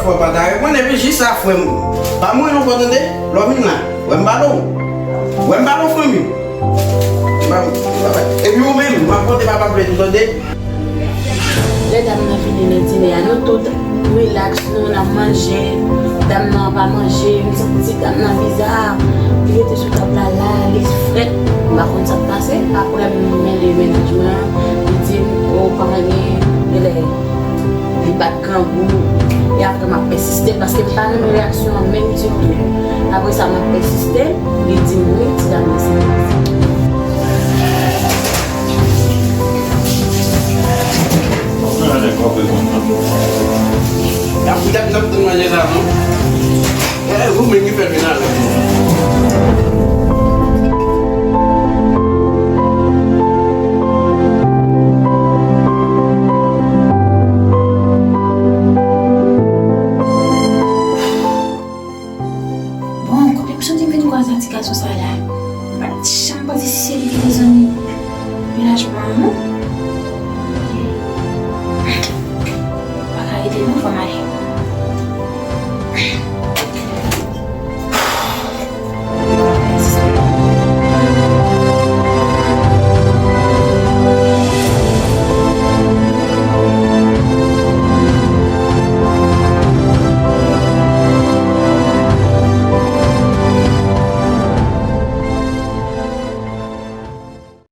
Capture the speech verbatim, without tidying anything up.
Papa ta reponn, epi jis sa, frè m. Pa mouri non, frè, tande? Lè w vin la, wè m pale w. Wè m pale w, frè m. M pa, epi ou menm, m ap konte papa plè tou, tande? Lè dam nan vini nan dine a, nou tout rilaks, nou, n ap manje. Dam nan pa manje, m santi dam nan biza. Li rete sou tab la, la, li frèt. M pa konn sa k pase. Apre, m mele mennaj mwen an, li di m, "O, pa gen, genlè li bat grangou." E apre, m ap pèsiste, paske m pa renmen reyaksyon an menm ditou. Apre sa, m ap pèsiste, li di m, "Wi, ti dam nan se." Y ap, y ap, y ap tann manje sa, non? Eh, ou menm ki fè vin avè m. Bon, kote m soti vin kwaze a ti gason sa la? M pa t janm panse si se li ki te zanmi mennaj mwen an, non.